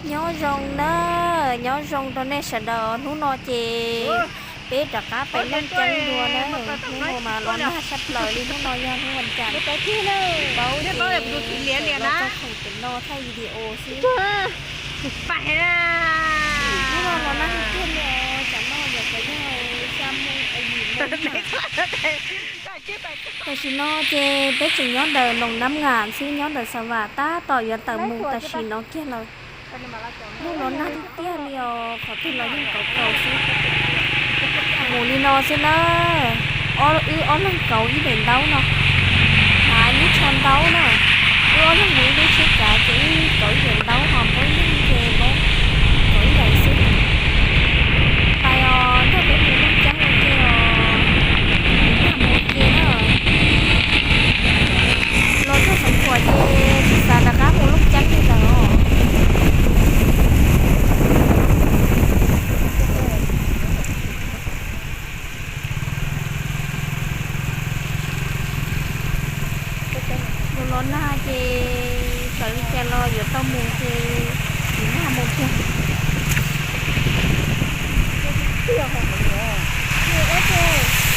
Nyob zoo na, nyob zoo rau nej sawv daws. Hnub no ces peb rov qab pais Looj Ceeb dua na. Hnub no mas los nag tshaj plaws li, hnub no yog hnub vas cas. Paub ces los txog khoom pem no thaij video xwb. Hnub no los nag tiag tiag li os, tsam no yuav txog yog xya moo yim moo. Tam sim no ces peb tseem nyob ntawm Noos Nab Ngas xwb, nyob ntawm Xav Vam, tab tom yuav tawm mus tam sim no kiag lawm. Ntuj los nag tiag tiag li os, qhov twg los yeej kauv kauv xwb. Mus li no xwb na, ob, wb ob leeg kauv ib daim ntaub no. Hnav ib lub tsho ntaub na, wb ob leeg mus ib lub tsheb kav ces wb kauv ib daim ntaub, ho Npaub Yeej ces Npaub kauv ib daim xwb. Pais os, nrog peb mus Looj Ceeb ua ke os, mus ua ke na. Los txog Xeev Khuam ces tsis xav rov qab mus Looj Ceeb li lawm os. Los los nag ces txawm li cas los yuav tau mus ces tsis nag mus kiag.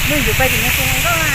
Nws yuav pais tim no ces nkauj na.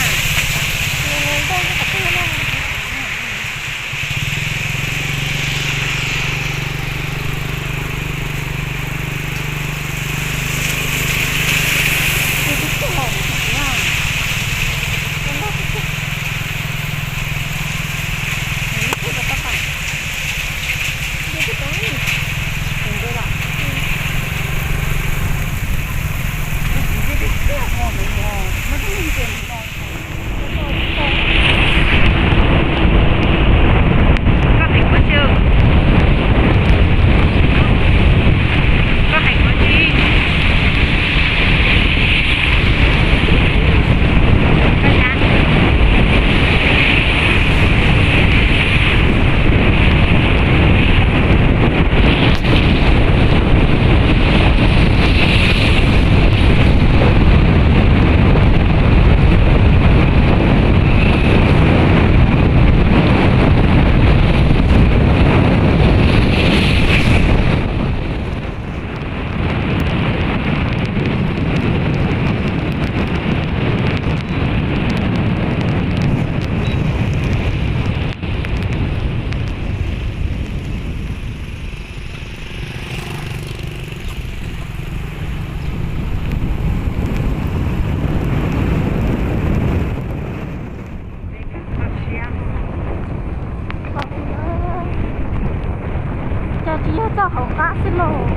Cas tsis yog txoj hauv qab xwb lauj.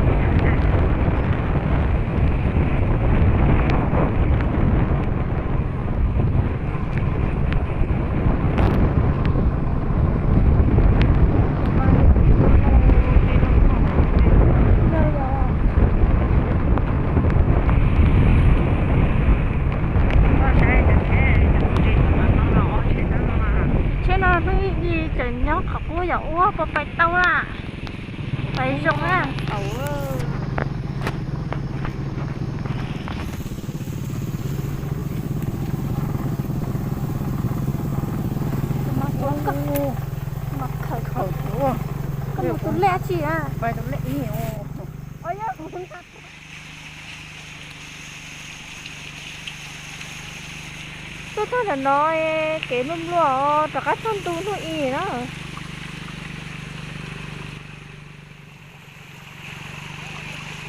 Tsheb no hnub ib tseem nyob qhov qub yom, ua puas pais tau a? Pais zoo a. Koj mus tus lej tsi a? Tuaj txog ntawm no kev npluaj npluaj, rov qab txog ntu hnub i na.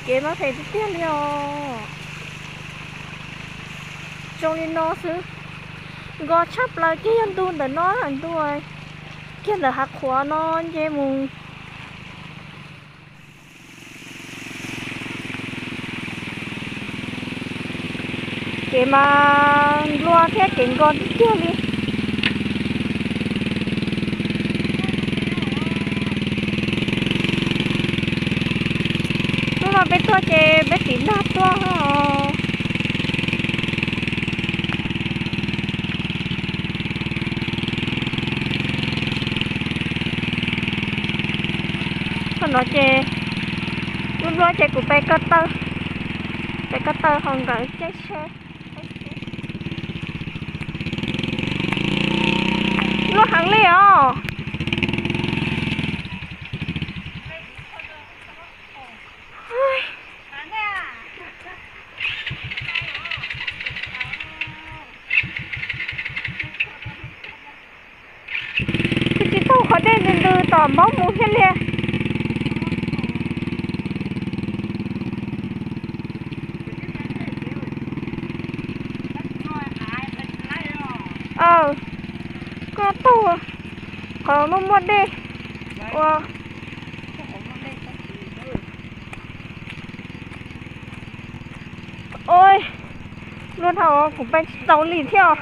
Kev mas phem tiag tiag li os. Zoo li no xwb, nkos tshaj plaws kiag yog ntu ntawm no, ntu kiag ntawm hav qhuav no nce mus. Kev mas nplua thiab kev nkos tiag tiag li. Hnub no peb tuaj ces peb tiv nag tuaj os. Thaum no ces nplua nplua ces kuv pem ko taw, pem ko taw ho nkawd caij tsheb. Nplua heev li os. Npaum mus thiaj li. Aw, koj taug qhov muaj muaj dej ua. Oj, lub hnab kuv pais tsis tau li thiab.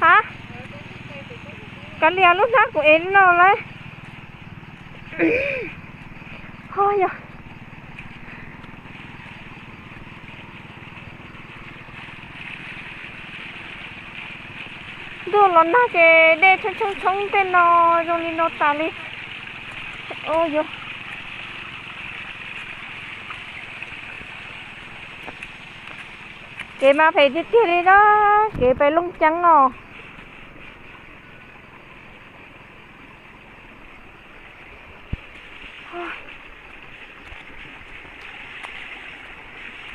Ha, kav liam lub hnab kuv ev no lawm. Ho yog ntuj los nag ces dej tshoob tshoob tshoob tej no zoo li no tas li. Oj yog, kev mas phem tiag tiag li na, kev pais Looj Ceeb os.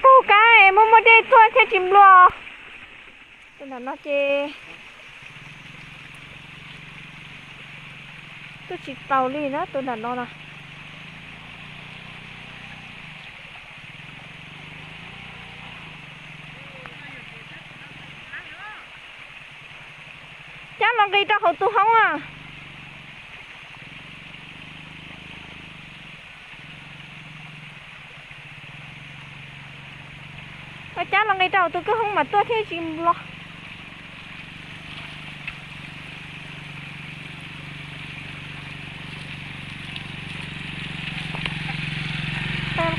Taug kab es muaj muaj dej tuaj thiaj tsis nplua. Tus nram no ces tuaj tsis taus li na, tus nram no na. Cab los nqis rau hauv tus hoob a. Cab los nqis rau hauv tus kwj hoob mas tuaj thiaj tsis nplua.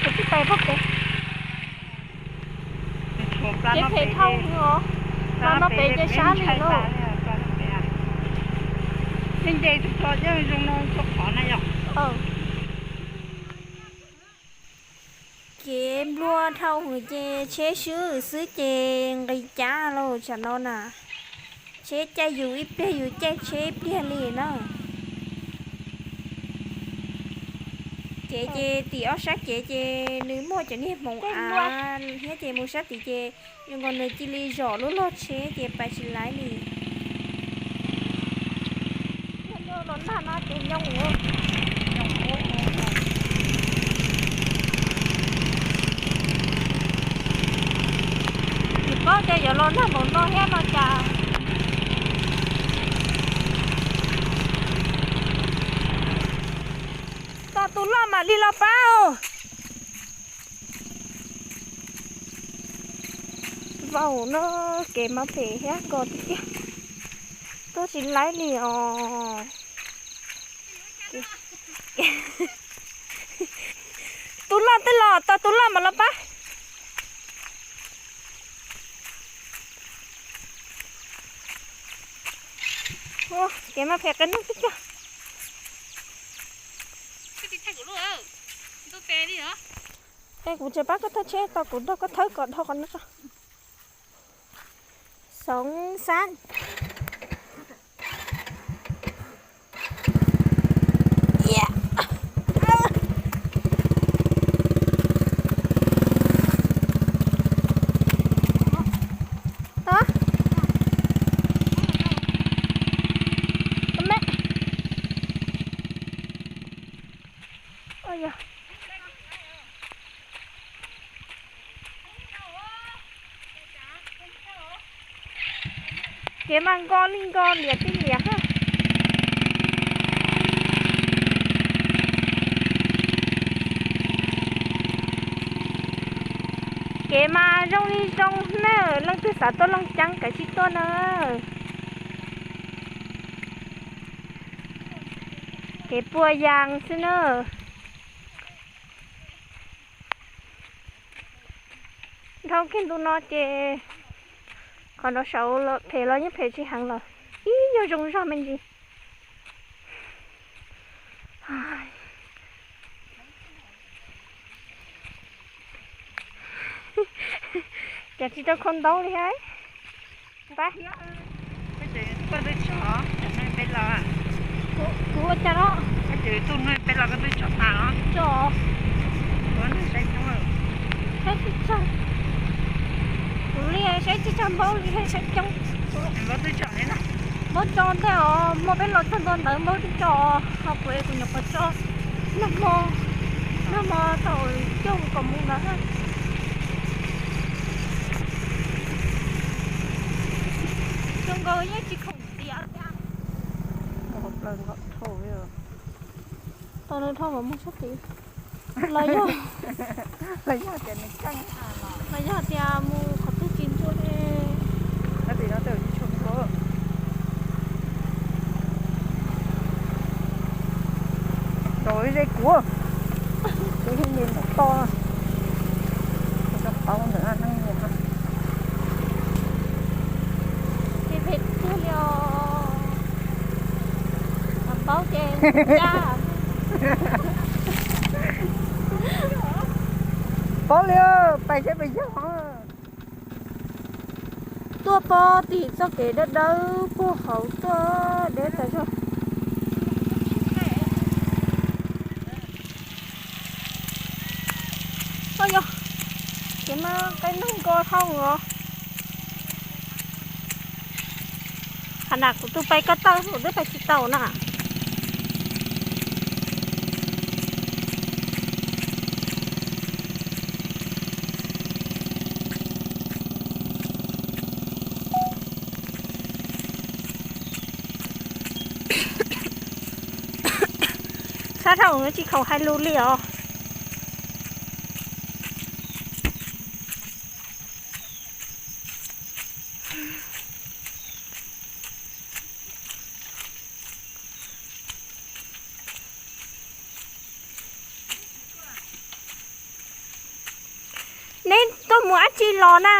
Kuv tsis pais pob pem. Ces phem dhau os. Plas no pem ces sab li lauj. Nce nce txog yeej zoo no txhua qhov na yom. Kev nplua dhau hwv ces tsheb swb xwb ces nqis cab lauj tsam no na. Tsheb caij yus ib pliag yus caij tsheb ib pliag li na. Kev ces tim ob sab kev ces nws muaj cov niag hmoov av thiab ces mus sab tid ces zoo nkaus nws cia li zom lub log tsheb ces pais tsis laiv li. Tsis paub tias yuav los nag npaum no thiab no cas. Tos tus loj mam li los pab. Vau no, kev mas phem thiab nkaus tiag tiag, tuaj tsis laib li os. Tus loj twb los, tos tus loj mam los pab. Kev mas phem qee neeg twb cog. Es kuv tseem pab koj thawb tsheb, tos kuv nrog koj thawb kom dhau qhov no tso. Xoov xab. Kev mas nkos li nkos, liam tij liam hab. Kev mas zoo li zoo na, leej twg xav tuaj Looj Ceeb kav tsij tuaj na. Kev puas yaas xwb na. Dhau kiag ntu no ces qhov nrov saud phem los yeej phem tsis heev lawm, ib nyuag zoo zog me ntsis. Cas tsis tau khau ntaub li hab. Pab. Kuv ua cas los? Tso. Saib tsis tshua, kuv li saib tsis tshua npaum li saib coob. Twb tsom li no. Muab tso ntag os, muaj peb los txog ntua ntawd muab tso, ho kuv es kuv nyuam qhuav tso nag hmo, nag hmo thaum coj mus kom mus ntawd. Zoo nkaus yeej tsis khoom tiav tiag. Tau nws dhau mas mus sab tid. Los yog, los yog tias nws keej, los yog tias mus qhov twg tsis ntsuab li. Rau ze kuv, kuv yeej li ntawm to, tau ntawm neeg mus. Ces phem tiag li os. Paub ces ya. Paub li, pais seb pais yog. Tuaj pom tim txoj kev dawb dawb puag hauv tuaj deb tas zog. Oj yog, ces mas qe neeg nko dhau os. Qhov na kuv tus pais ko taw kuv twb pais tsis tau na. Sab dhau tsis khoom hais lus li os. Neb tuaj mus dab tsi los na?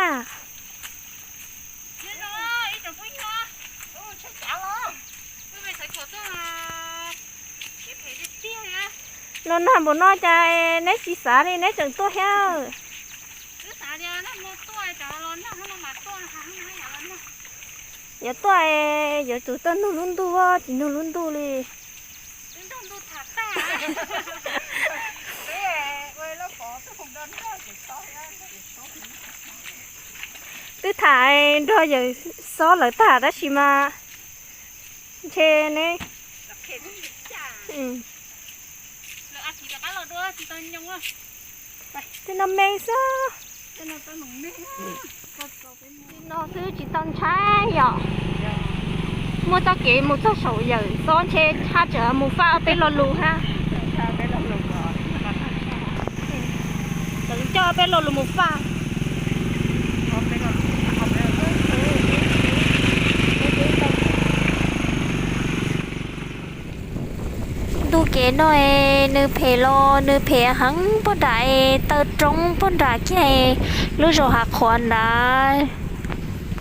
No nag npaum no cas neb tsis xav li neb tseem tuaj thiab? Yuav tuaj, yuav tsum tuaj nug lub ntuj, tsis nug lub ntuj li. Twb tham nrog yawm xob lawv tag tab sis mas ntshe ne. Twb no me xwb. Twb no xwb tsis tau ntshai yom. Muaj txoj kev mus txog saum yawm xob ntshe tshaj tsam mus faj peb lo lus hab. Tseem coj peb lo lus mus faj. Ntu kev no es nws phem los nws phem heev puag nram taw roob puag nram kiag lub zos Hav Qhuav nrad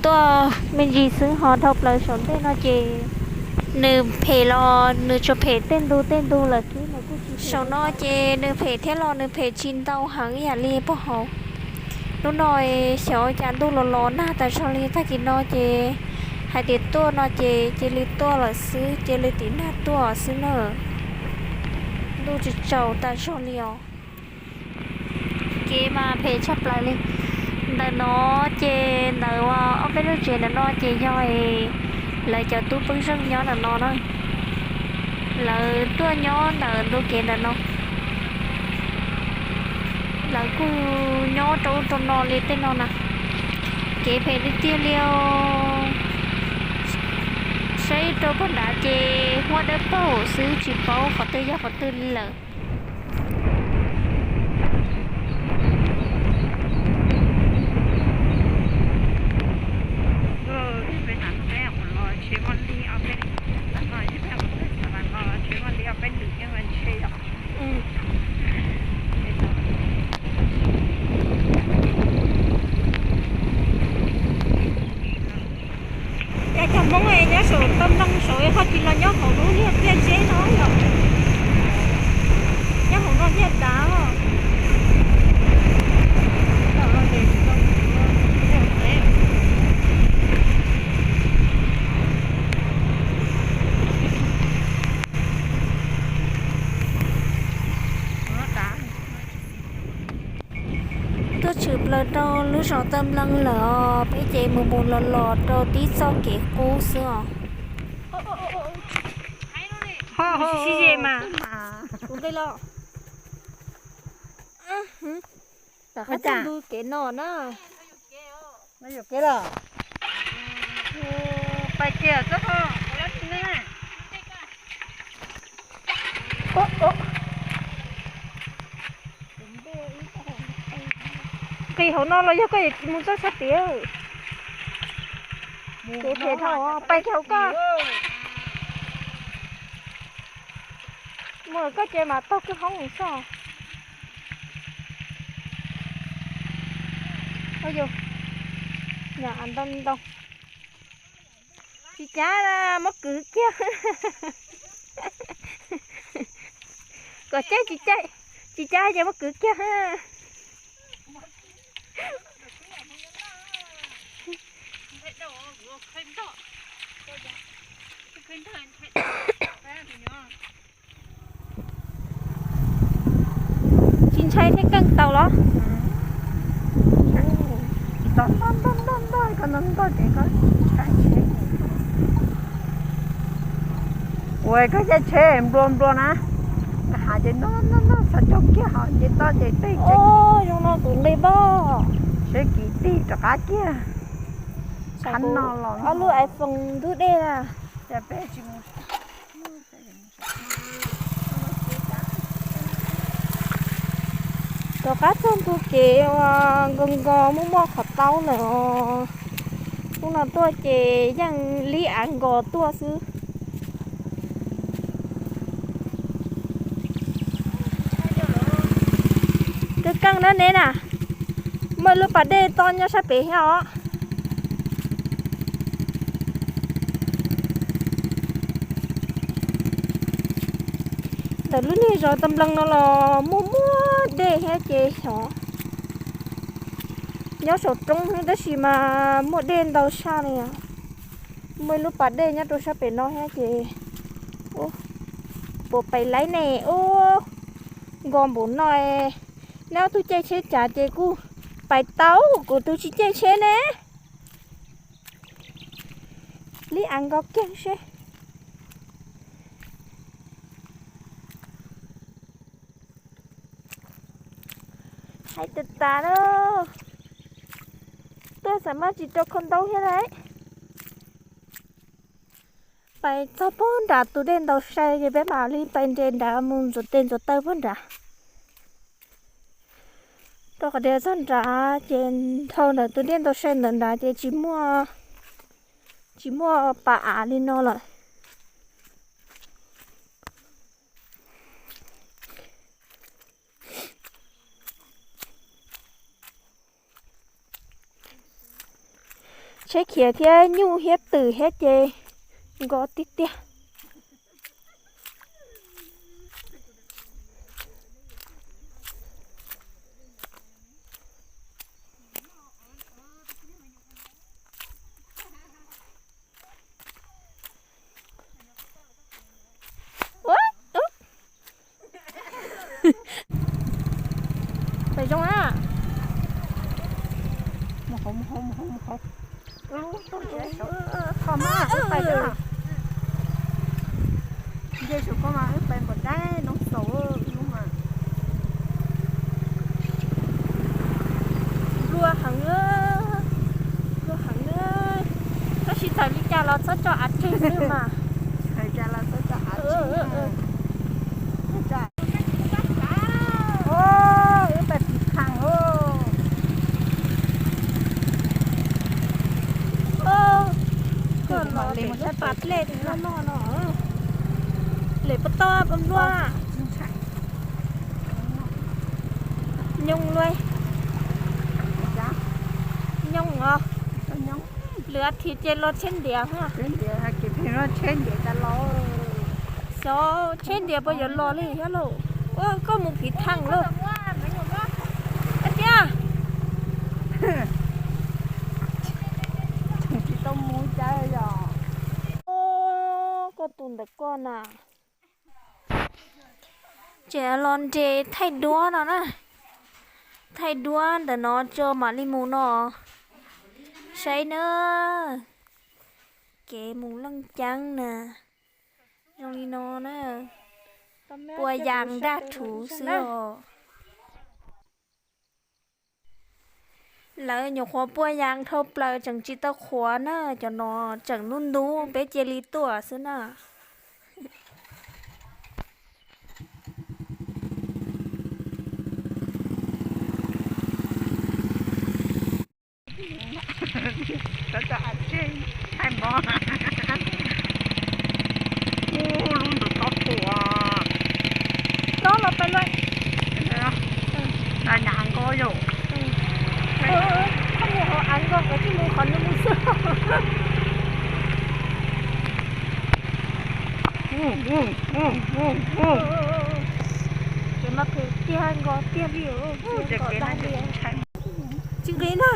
tuaj me ntsis xwb, ho dhau plaws saum ntej no ces nws phem los nws tsuas phem tej ntug tej ntug lawm xwb. Saum no ces nws phem thiab los nws phem tsis ntau heev ib yam li puag hauv. Hnub no xyov cas ntuj los los nag tas zog li, tag kis no ces hais tias tuaj no ces cia li tuaj lawm xwb, cia li tiv nag tuaj xwb na. Ntuj tsis tsaus tas zog li os. Kev mas phem tshaj plaws li. Ntawm no ces ntawm ob peb lub tsev ntawm no ces yog lawv cov tub pej xeem nyob ntawm no na. Lawv tuaj nyob ntawm ntu kev ntawm no. Lawv kuj nyob rau ub rau no li tej no na. Kev phem tiag tiag li os. Saib rau puag nrad ces huab dawb paug xwb tsis paub qhov twg yog qhov twg li lawm. Yog cov Hmoob nyob saum toj nplooj saud ho tsis los nyob hauv lub liaj pliaj zeb no yom? Nyob hauv no thiaj dav. Tuaj tshwm plaws rau lub zos Tawj Npleeg lawm os, peb ces mus mus los los rau tib txoj kev qub xwb os. Sib ze mas. Kuv nqis los. Tom qab txog ntu kev no na. No yuam kev los. Pais kiag txob ho. Nqis hauv no los yog koj mus txoj sab tid? Kev phem dhau, pais kiag hauv koj. Mus koj ces mas taug kwj hoob xwb. Yog ntau ntau. Tsis cav, muab kwv kiag. Kom caij tsis cav, tsis cav ces muab kwv kiag. Tsis ntshai thiab, keej tau los? Tsis tau, ntoj ntoj ntoj ntoj, koj ntoj ntoj ces koj ntshai. Ua koj caij tsheb nplua nplua na, nqa hav ces ntoj ntoj ntoj, xav cog kiag ho nce toj ces tej tsheb, zoo no kuv nqis npog, tsheb kiv tig rov qab kiag. Qhov no los ob lub iPhone ntub dej na. Cas peb tsis mus Rov qab txog ntu kev uas nkos nkos muaj muaj qhov taub ntawm os. Hnub no tuaj ces yeej lib av nkos tuaj xwb. Keej keej na neb na, muaj lub pas dej toj nyob sab pem thiab os. Ntawm lub niag zos Tag Nplees no los muaj muaj dej thiab ces xyov. Nyob saum roob xwb tab sis mas muaj dej ntau tshaj li. Muaj ib lub pas dej nyob rau sab pem no thiab ces puas pais laib ne. Ub, nkos npaum no, neb ob tug caij tsheb cas ces kuj pais tau, kuv tus tsis caij tsheb ne. Lib av nkos kiag seb. Hais tas tas na, tuaj xav mas tsis rau khau ntaub thiab lauj. Pais txog puag nrad tus dej ntaus sai ces peb mam li pais nres nrad mus ntxuav tes ntxuav taw puag nrad. Rau qhov tias txog nrad ces dhau ntawm tus dej ntaus sai ntawm nrad ces tsis muaj, tsis muaj pas av li no lawm. Tsheb khiav thiab nyuj thiab twm thiab ces nkos tiag tiag. Pais zoo na. Mus hauv, mus hauv, mus hauv, mus hauv. Lub tuaj nce saum koj mas wb pais na. Nce saum koj mas wb pais npaum dab noob xaus lub mas. Nplua heev, nplua heev na. Tab sis txawm li cas los txhob tso av tseg xwb mas. Txawm li cas los txhob tso av tseg. Wb pais tiv thaj os. Koj los pem lub pas dej loj loj no, lem puas tau puas nplua? Nyooj luaj. Nyooj os. Lwm as thiv ces los tsheb ntiav. Xyov tsheb ntiav puas yuav los li thiab lauj. Ua koj mus phiv thaj lauj. Tiag. Tsis tau mus cas yom. Koj tus ntawm koj na. Ces los nres thaij duab no na. Thaij duab ntawm no tso mam li mus no. Saib na. Kev mus Looj Ceeb na. Zoo li no na, puas yas dag rhuv xwb os. Lawv nyuam qhuav puas yas dhau plaws tseem tsis tau qhuav na, cov no tseem ntub ntub peb cia li tuaj xwb na. Lub ntawd tob puas tob los peb luaj. Nyas nkoj yom. Av nkoj, koj tsis mus qhov nws mus xwb. Ces mas phem tiag nkoj tiag li. Tsis nqis na.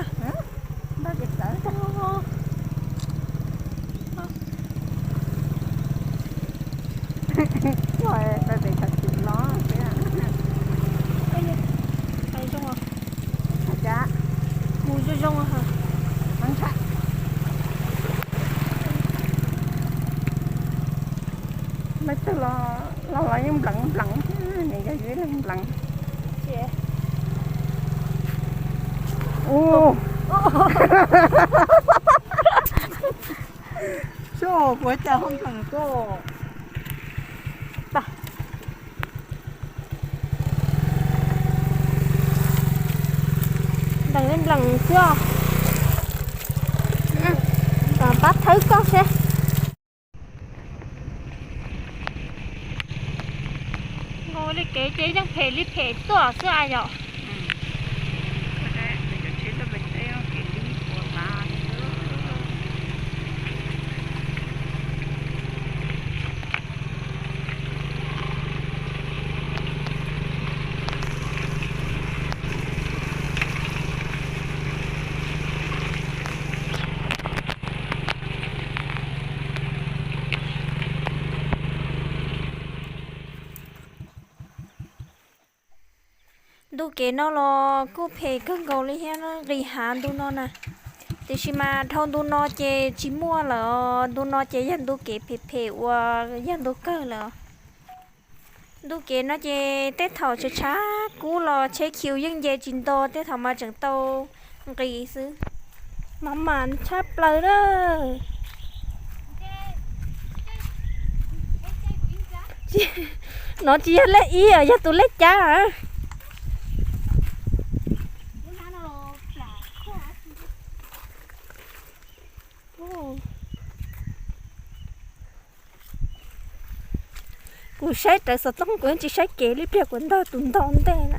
Mus zoo zoo. Leej twg los los yeej npleev npleev, nws yog yus leej npleev. Ub, sub, puas cas ho npleev koj? Npleev li npleev xwb os. Pab thawb koj seb. Nkaus li kev ces yeej phem li phem tuaj xwb a yom. Ntu kev no los kuj phem kawg nkaus li thiab, nqis hav ntu no na. Tiam sis mas dhau ntu no ces tsis muaj lawm, ntu no ces yog ntu kev phem phem uas yog ntu kawg lawm. Ntu kev no ces tej thaum tshav tshav kub los tsheb khiv yeej nce tsis nto, tej thaum mas tseem tau nqis xwb. Mas mas tshaj plaws na. No tsis yog lej ib, yog tus lej cab. Kuv saib rawv xov tooj kuv yeej tsis saib kev li, pliag kuv ntaug tus ntoo ntej na.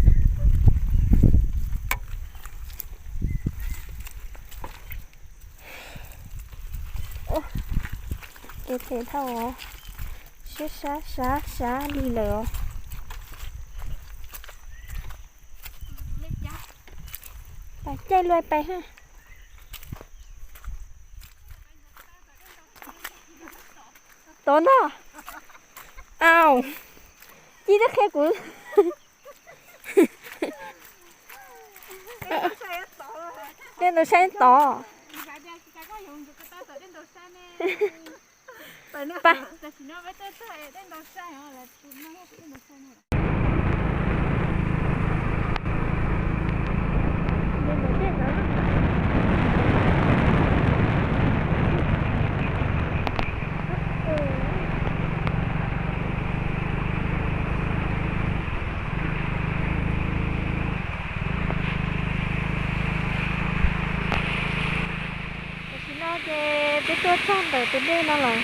Kev phem dhau, sab sab sab sab li lawm os. Pais caij luaj pais ha. Tod ntag. Au, Ci twb qhia kuv. Dej ntau saib tod. Pais. Tam sim no ces peb tuaj txog ntawm tus dej no lawm.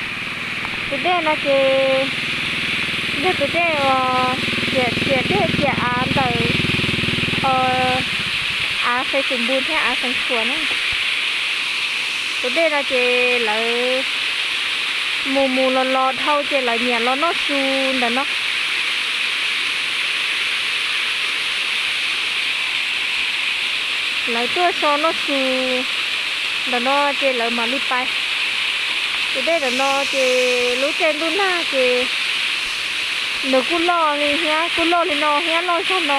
Tus dej no ces yog tus dej uas ciam, ciam dej ciam av ntawm av Fais Xus Npus thiab av Xeev Khuam na. Tus dej no ces lawv mus mus los los dhau ces lawv nyiam los noj su ntawm no. Lawv tuaj so noj su ntawm no ces lawv mam li pais. Tus dej ntawm no ces lub caij ntuj nag ces nws kuj loj li thiab, kuj loj li no thiab loj zog no.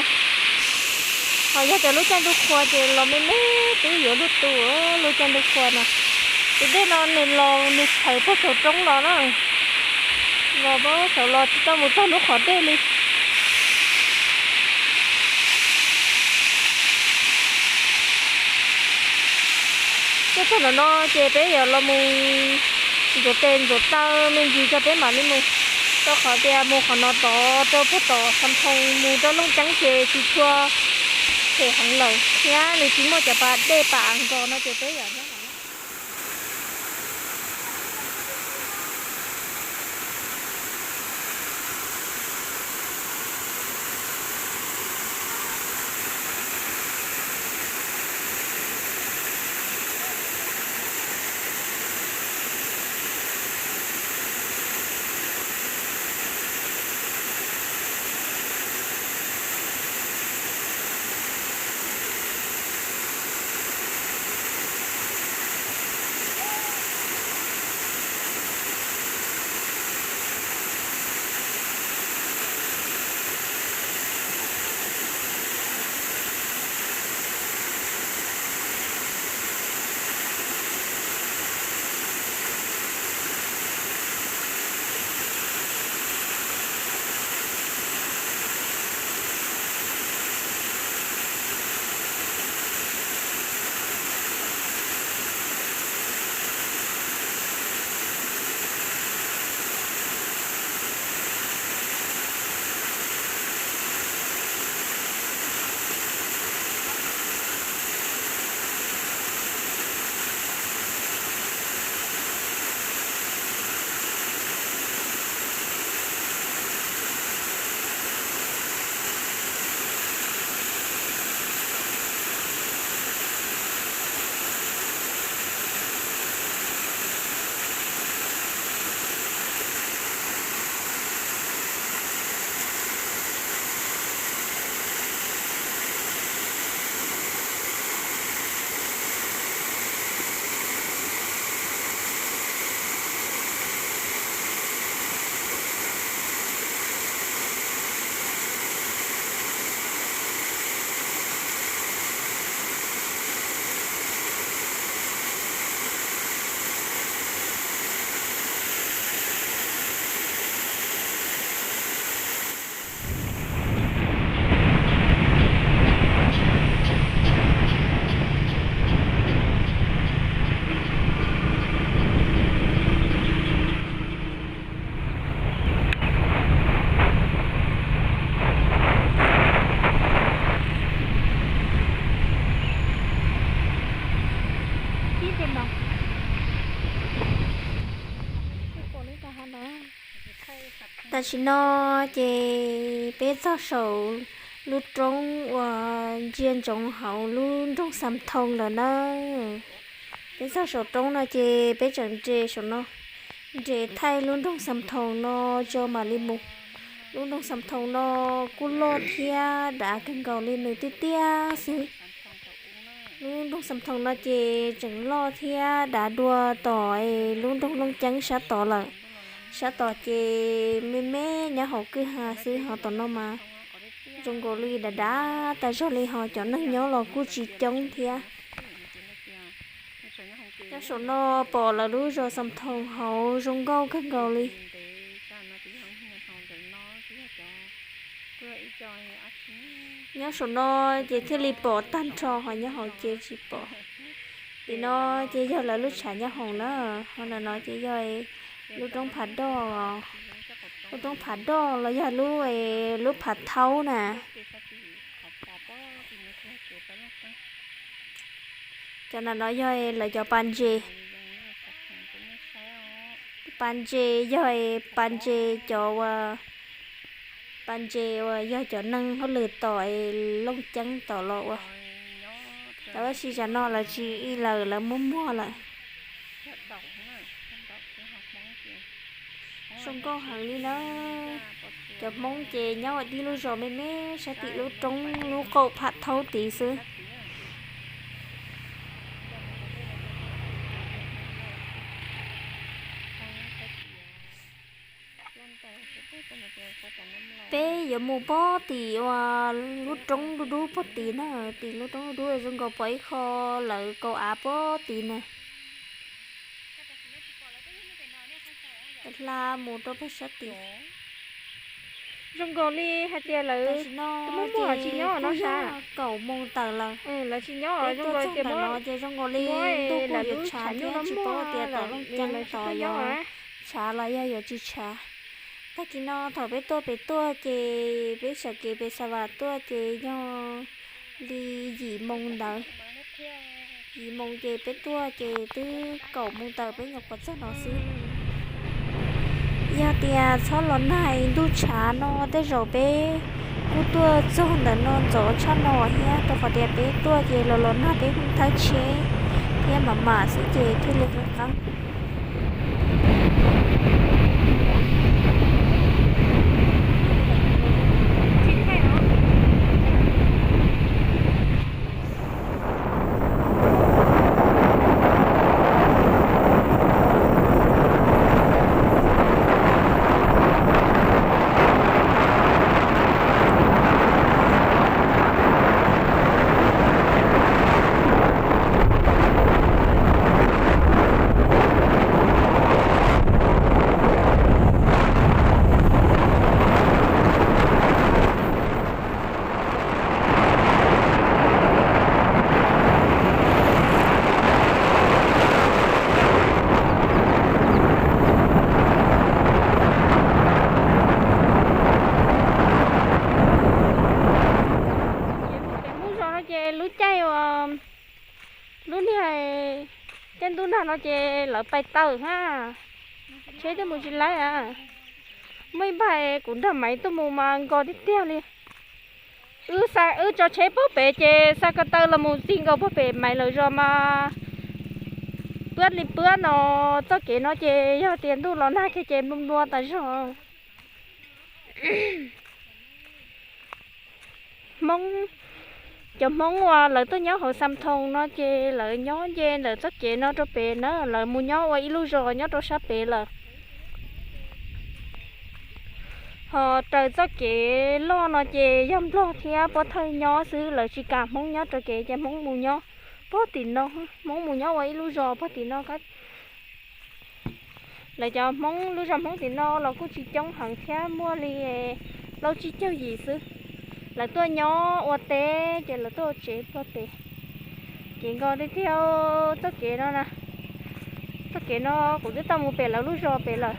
Ho yog tias lub caij ntuj qhua ces los me me twb yuav luj tus lub caij ntuj qhua no. Tus dej no nws los nws tshawv puag saum roob los na. Los pab saud los tsis tau mus txog lub qhov dej li. Tuaj txog ntawm no ces peb yuav los mus ntxuav tes ntxuav taw me ntsis tso peb mam li mus, rau qhov tias mus qhov no tod rau puag tom Xam Thoo mus rau Looj Ceeb ces tsis tshua phem heev lawm thiab nws tsis muaj cov pas dej pas av nkos no ces peb yuav nyob Tam sim no ces peb txog saum lub roob uas ntsia ntsoov hauv lub nroog Xam Thoo lawm na. Peb txog saum roob no ces peb tseem nres saum no, nres thaij lub nroog Xam Thoo no tso mam li mus. Lub nroog Xam Thoo no kuj loj thiab dav kawg nkaus li, nws tiaj tiaj xwb. Lub nroog Xam Thoo no ces tseem loj thiab dav dua tom lub nroog Looj Ceeb sab tod lawm. Sab tod ces me me nyob hauv kwj ha xwb, ho tom no mas zoo nkaus li dav dav tas zog li, ho cov neeg nyob los kuj tsis coob thiab. Nyob saum no pom lawv lub zos Xam Thoo hauv zoo nkauj kawg nkaus li. Nyob saum no ces thiaj li pom tag nrho, ho nyob hauv ces tsis pom. Tim no ces yog lawv lub tshav nyob hauv na, ho ntawm no ces yog lub roob Phav Doj. Lub roob Phav Doj los yog lub, lub Phav Thaub na. Cov ntawm no yog lawv cov pas ntses. Pas ntses yog pas ntses cov uas, pas ntses uas yog cov neeg hauj lwm tom Looj Ceeb tom los ua. Tab sis tsam no lawv tsis ua lawm, lawv muab muag lawm. Zoo nkauj heev li na. Cov Hmoob ces nyob ua tib lub zos me me sab tim lub roob lub qaum Phav Thaub tid xwb. Peb yuav mus pob tim uas lub roob dub dub pob tid na, tim lub roob dub dub zoo nkaus pom ib qho lawv kaus av pob tid na. Hla mus rau pem sab tid. Zoo nkaus li hais tias lawv tab sis no twb muaj muaj ces tsis nyob kuj no yog sab kaum moos tawm lawm. Lawv tsis nyob, peb zoo tuaj nkaus txog tias ntawm no ces zoo nkaus li muab ntuj kuj yuav tshav thiab tsis paub tias tom Looj Ceeb tod yuav tshav los yog yuav tsis tshav. Tag kis no thaum peb tuaj pem tuaj ces peb sawv kev pem Xa Vam tuaj ces yog li yim moos ntawd. Yim moos ces peb tuaj ces twb kaum moos tawm peb nyuam qhuav txog no xwb. Yog tias txhob los nag ntuj tshav no tej zaum peb kuj tuaj txog ntawm no ntxov tshaj no thiab, rau qhov tias peb tuaj ces los los nag peb thawb tsheb thiab mam mam xwb ces thiaj li qeeb qeeb. Ces mus pem Hmoob Zos no ces lub caij uas lub niag caij ntuj nag no ces lawv pais tawm hab, tsheb twb mus tsis laib a. Muaj ib npais kuv nrog Maiv tuaj mus mas nkos tiag tiag li. Wb xa, wb tso tsheb puag pem ces xa ko taw los mus txij nkaus puag pem Maiv lawv zos mas puab li puab no. Txoj kev no ces yog tias ntuj los nag kiag ces nplua nplua tas zog. Hmoob, cov Hmoob uas lawv tuaj nyob hauv Xam Thoos no ces lawv nyob nce ntawm txoj kev no rau pem na, lawv mus nyob ua ib lub zos nyob rau sab pem lawm. Ho raws txoj kev loj no ces yog Nplog thiab Pob Thawj nyob xwb, lawv tsis kam Hmoob nyob rau kev ces Hmoob mus nyob puag tim no, Hmoob mus nyob ua ib lub zos puag tim no. Lawv cov Hmoob, lub zos Hmoob tim no los kuj tsis coob heev thiab, muaj li plaub tsib caug yim xwb. Lawv tuaj nyob ua teb ces lawv tuaj ua tsev puag pem. Kev nkos tiag tiag txoj kev no na. Txoj kev no kuv twb tau mus pem lawv lub zos pem lawm.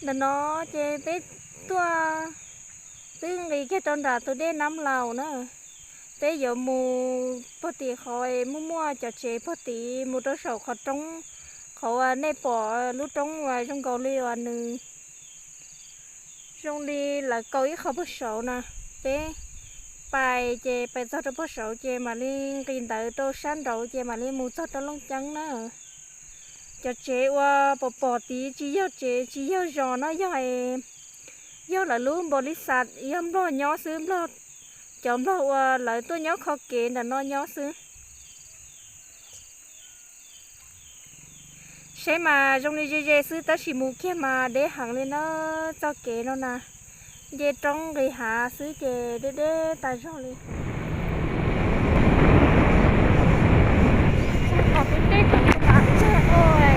Ntawm no ces peb tuaj twb nqis kiag rau nram tus dej Nab Laus na. Peb yuav mus puag tim qhov muaj muaj cov tsev puag tim mus rau saum qhov roob, qhov uas nej pom lub roob uas zoo nkaus li uas nws zoo li lawv kaus ib qho puag saud na. Peb pais ces pais txog rau puag saud ces mam li nqis ntawd rau sab nraud ces mam li mus txog rau Looj Ceeb na. Cov tsev uas pom pom tid tsis yog tsev tsis yog zos no, yog, yog lawv lub npaus lis xas, yog Nplog nyob xwb, Nplog, cov Nplog uas lawv tuaj nyob kho kev ntawm no nyob xwb. Saib mas zoo li ze ze xwb tab sis mus kiag mas deb heev li na, txoj kev no na. Nce roob nqis hav xwb ces deb deb tas zog li. Txog tom peb teb tom peb tas tseg ua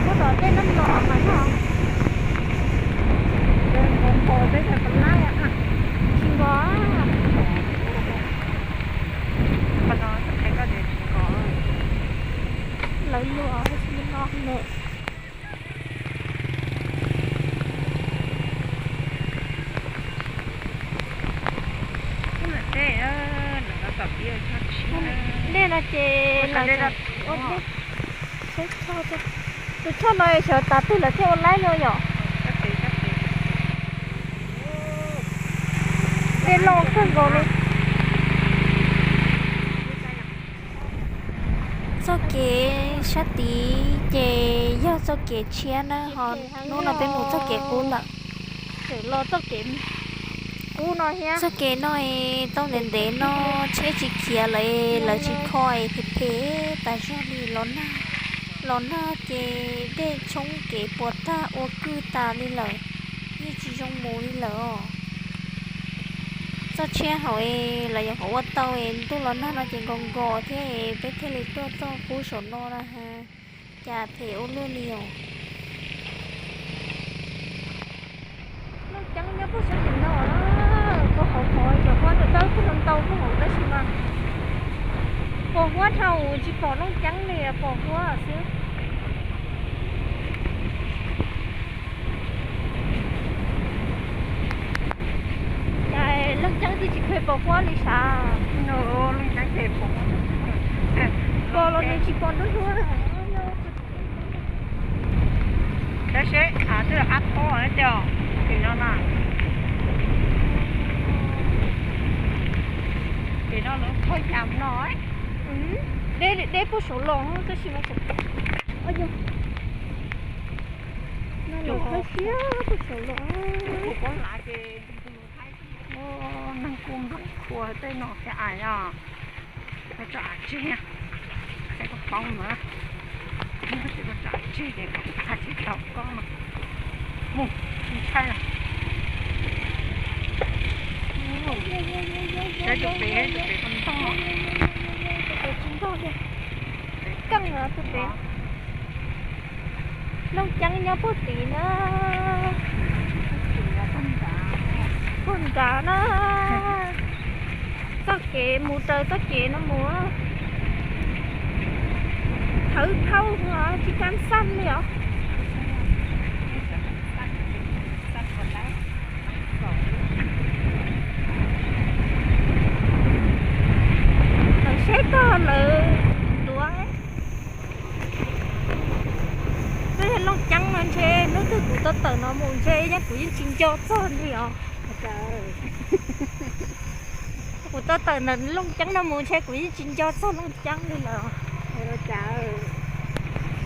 txog tom tej noj mov mas no. Nqos nqos peb tas pab laib tsis nqos. Qhov no txoj kev koj tias tsis nqos. Lawv luag tsis nqos ne. Dej no ces lawv tus choj no xyov tas twg lawv thiaj ua laib no yom. Dej loj kawg nkaus li. Txoj kev sab tid ces yog txoj kev tshiab na, ho hnub no peb mus txoj kev qub lawm. Txoj kev no tau ntev ntev no tsheb tsis khiav lawm, lawv tsis kho es phem phem tas zog li. Los nag ces dej tshoob kev puas tag ua kwj tas li lawm, yeej tsis zoo mus li lawm os. Txoj tshiab hauv es los yog qhov ua tau es ntuj los nag no ces nkaus nkaus thiab es peb thiaj li tuaj txoj qub saum no na ha. Cas phem ua luaj li os. Looj ceeb nyob puag saum tim no, puag hauv qhov cov huab ntau ntau puag hauv tab sis mas pos huab dhau tsis pom looj ceeb li, pos huab xwb. Cas looj ceeb twb tsis kheev pos huab li sav. Pos los nws tsis pos nruab nruab. Tab sis twb qab thob cov tim no na. Tim no lawv thoj yam no. Deb deb puag saum los tab sis mas neeg kuj nplooj khuav tej no thiab as yog. Koj tso av tseg, koj paub na. Koj tso av tseg ces koj tsis tau koj no. Mus, ntshai lawm. Tus pem, tus pem tsis ntog. Keej tus pem. Looj ceeb nyob puag tid na. Puag nrad na. Txoj kev mus raws txoj kev no mus. Thawv thauj tsis kam xaj li os. Lawv saib tag lawv duav. Twb yog looj ceeb no ntshe hnub twg kuv tau tawm no mus ntshe yeej kuv yeej tsis nco txog li os. Kuv tau tawm ntawm looj ceeb no mus ntshe kuv yeej tsis nco txog looj ceeb li lawm.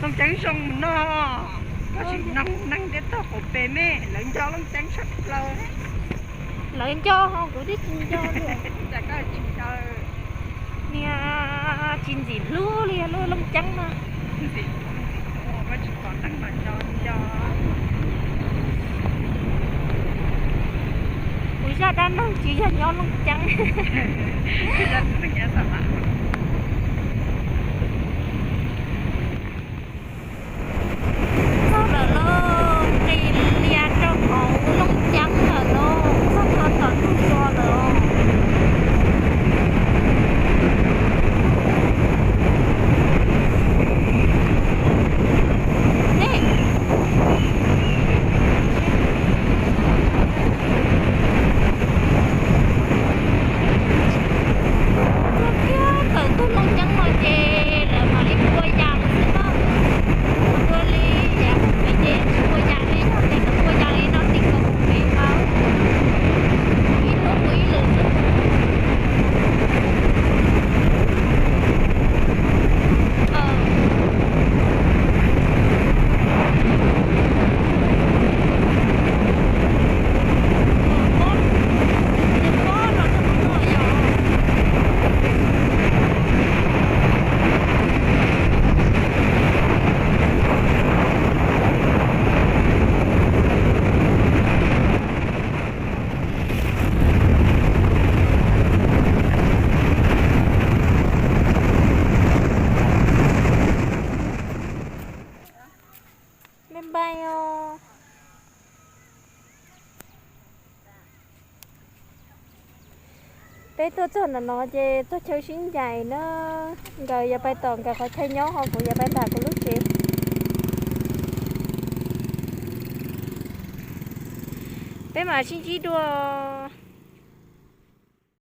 Looj ceeb zoo no, koj tsis noog neeg ntiaj teb qaum pem me, lawv nco looj ceeb tshaj plaws. Lawv nco ho kuv twb tsis nco li. Cas koj tsis nco? Niag tsis ntxim hlub li lub looj ceeb no. Ntxim, koj tsis pom neeg mas nco nco. Kuv zaj dab neeg tsis yog nyob looj ceeb. Txog lawm lauj, nqis lias rau hauv looj ceeb lawm lauj, txog rau tom ntug zos lawm. Nej, txog kiag Peb tuaj txog ntawm no ces txog chaw sib ncaim na, nkawd yuav pais tom nkawd qhov chaw nyob ho kuv yuav pais nram kuv lub tsev. Peb mam sib ntsib dua.